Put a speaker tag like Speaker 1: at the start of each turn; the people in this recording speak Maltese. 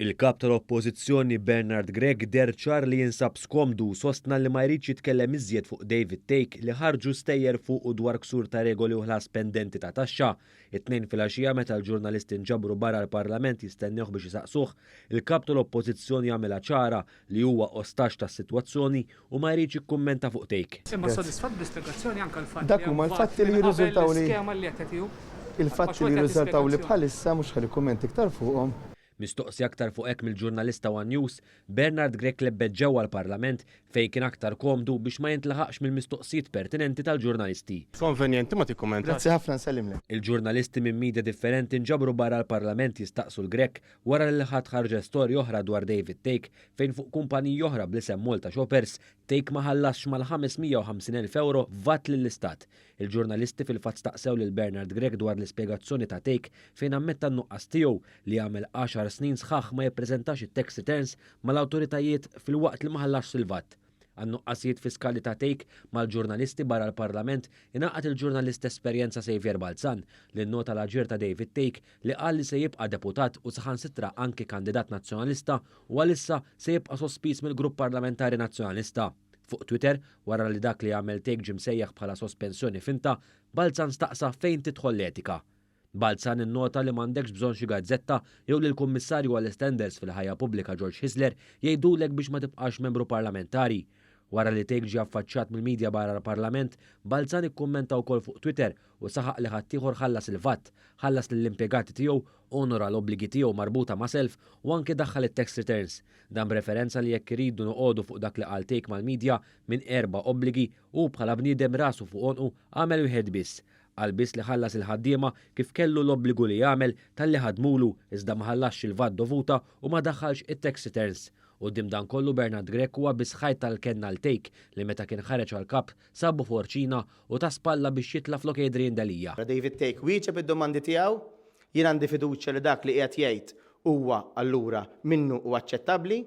Speaker 1: Il-Kap tal-Oppożizzjoni Bernard Grech deher ċar li jinsab skomdu u sostna li ma jridx jitkellem iżjed fuq David Thake li ħarġu stejjer fuqu dwar ksur ta' regoli u ħlas pendenti ta' taxxa. It-Tnejn filgħaxija meta l-ġurnalisti nġabru barra l-Parlament jistennewh biex isaqsuh, il-Kap tal-Oppożizzjoni għamilha ċara li huwa ostaġġ tas-sitwazzjoni u ma jridx jikkummenta fuq Thake.
Speaker 2: Imma sodisfatt bl-ispjegazzjoni anke l-fatt
Speaker 3: li hemm vat minn qabel l-iskema li qed jagħti hu? Il-fatti li jirriżultaw li bħalissa mhux ħa nikkummenta iktar fuqhom.
Speaker 1: Mistoqsi aktar fuq hekk mill-ġurnalist ta' one News, Bernard Grech lebbet ġewwa l-Parlament fejn kien aktar komdu biex ma jintlaħaqx mill-mistoqsijiet pertinenti tal-ġurnalisti.
Speaker 4: Konvenjenti ma tikkummentax.
Speaker 3: Grazzi ħafna nsellimlek.
Speaker 1: Il-ġurnalisti minn media differenti nġabru barra l-Parlament jistaqsu 'l Grech wara li l-Ħadd ħarġet storja oħra dwar David Thake fejn fuq kumpaniji oħra bl-isem Malta Shoppers, Thake ma ħallasx mal-550,000 ewro vat lill-Istat. Il-ġurnalisti fil-fatt staqsew lil Bernard Grech dwar l-ispjegazzjoni ta' Thake fejn ammetta n-nuqqas tiegħu li għamel għaxar snin sħaħ ma jippreżentax it-tax returns mal-awtoritajiet filwaqt li ma ħallasx il-VAT. Għan-nuqqasijiet fiskali ta' Thake mal-ġurnalisti barra l-Parlament ingħaqad il-ġurnalist t'esperjenza Saviour Balzan li nnota l-aġir ta' David Thake li qal li se jibqa' deputat u saħansitra anki kandidat Nazzjonalista u għalissa se jibqa' sospiż mill-Grupp Parlamentari Nazzjonalista. Fuq Twitter, wara li dak li għamel Thake ġie msejjaħ bħala sospensjoni finta, Balzan staqsa fejn tidħol l-etika. Balzan innota li m'għandekx bżonn xi gazzetta jew li l-Kummissarju għall-Istandards fil-Ħajja Pubblika George Hyzler jgħidulek biex ma tibqax membru parlamentari. Wara li Thake ġie affaċċjat mill-media barra l-Parlament, Balzan ikkummenta wkoll fuq Twitter u saħaq li ħaddieħor ħallas il-VAT, ħallas lill-impjegati tiegħu, onora l-obbligi tiegħu marbuta ma' self u anki daħħal it-tax returns. Dan b'referenza li jekk iridu noqogħdu fuq dak li qal Thake mal-media, minn erba' obbligi, hu bħala bniedem rasu fuq għonqu għamel wieħed biss. Qal biss li ħallas il-ħaddiema kif kellu l-obbligu li jagħmel talli ħadmulu iżda ma ħallasx il-VAT dovuta u ma daħħalx it-tax returns. Quddiem dan kollu Bernard Grech huwa biss ħajt tal-kenn għal Thake li meta kien ħareġ għall-Kap sabu forċina u ta spalla biex jitla' flok Adrian Delia.
Speaker 5: David Thake wieġeb id-domandi tiegħu. Jien għandi fiduċja li dak li qiegħed jgħid huwa allura minnu u aċċettabbli.